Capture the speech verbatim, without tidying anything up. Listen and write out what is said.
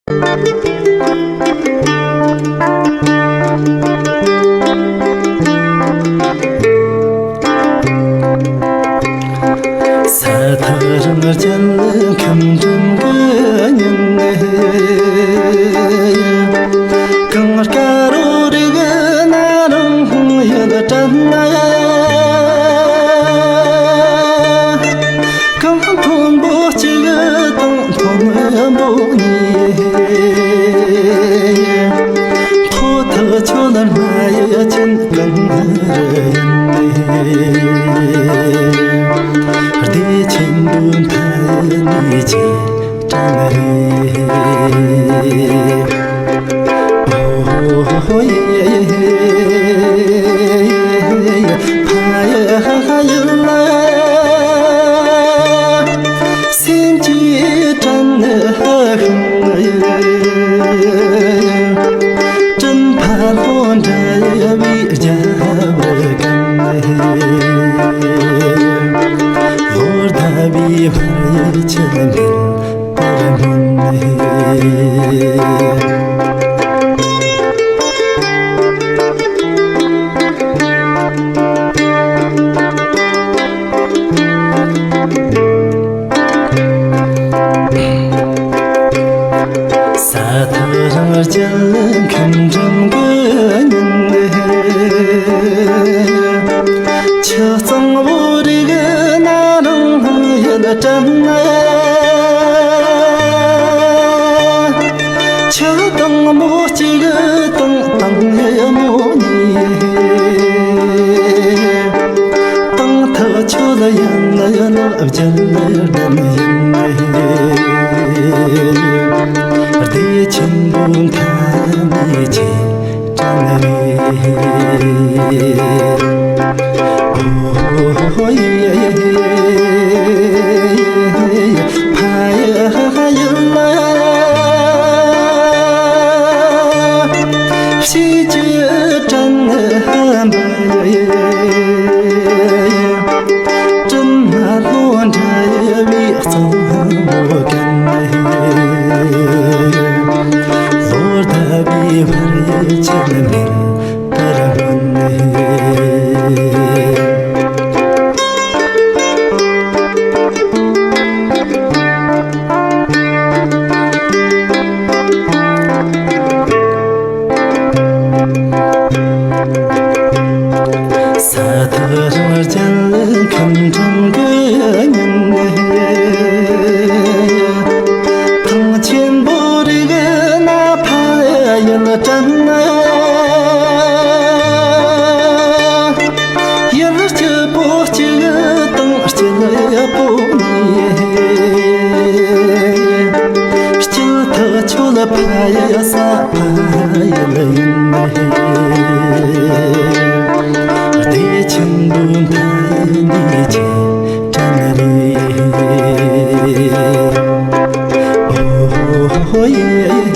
ས་ཐག་རིང་རྒྱལ་ཁམས་འགྲིམ་གི་ཉིན། གངས་དཀར་རོ་རིག་ན་རང་ཡུལ་དྲན་ན། གངས་མཐོན་པོ་གཅིག་དང་མཐོན་པོ་གཉིས། ཐོག་ཐག་ཆོད་ལ་མ་ཡི་ཅན་གངས་རི་ཡིན། བདེ་ཆེན་པོའི་མཐའ་ནས་ཅི་དྲན་རེད། ཨོ་ཧོ་ཧོ་ཡེ་ཧེ། ཕ་ཡི་ཧ་ཧ་ཡིན་ལ། སེམས་ཀྱི་དྲན་ཧ་ཧ་ཡིན། སྤྲིན་ཕ་ལོ་འདྲ་བའི་རྒྱབ་རི་གན། ལོ་ཟླ་བའི་བར་ཆད་འདིར་པར་སྨོན། ས་ཐག་རིང་རྒྱལ་ཁམས་འགྲིམ་གི་ཉིན། ཆུ་གཙང་བོ་རིག་ན་རང་ཡུལ་དྲན་ན། ཆུ་དྭངས་མོ་གཅིག་དང་དྭངས་ཡུལ་མོ་གཉིས། དང་ཐག་ཆོད་ཡན་ལག་བརྒྱད་ལྡན་ཡིན། བདེ་ཆེན་པོའི་མཐའ་ནས་ཅི་དྲན་རེད། ཨོ་ཧོ་ཧོ་ཡེ་ཧེ། ཕ་ཡི་ཧ་ཧ་ཡིན་ལ། ཕྱི་རྒྱུད་དྲན་ཧ་མ་ཡེ། སྤྲིན་ནག་ལོ་འདྲ་བའི་གཙང་བོ་གན། ལོ་ཟླ་བའི་བར་ཆད་འདིར་པར་སྨོན། ས་ཐག་རིང་རྒྱལ་ཁམས་འགྲིམ་གི་ཉིན། ཐང་ཆེན་པོ་རིག་ན་ཕ་ཡུལ་དྲན་ན། ཡུལ་སྐྱིད་པོ་གཅིག་དང་སྐྱིད་པོ་གཉིས། སྐྱིད་ཐག་ཆོད་ཕ་ཡུལ་ས་ཕ་ཡུལ་ཡིན། བདེ་ཆེན་པོའི་མཐའ་ནས་ཅི་དྲན་རེད། ཨོ་ཧོ་ཧོ་ཡེ།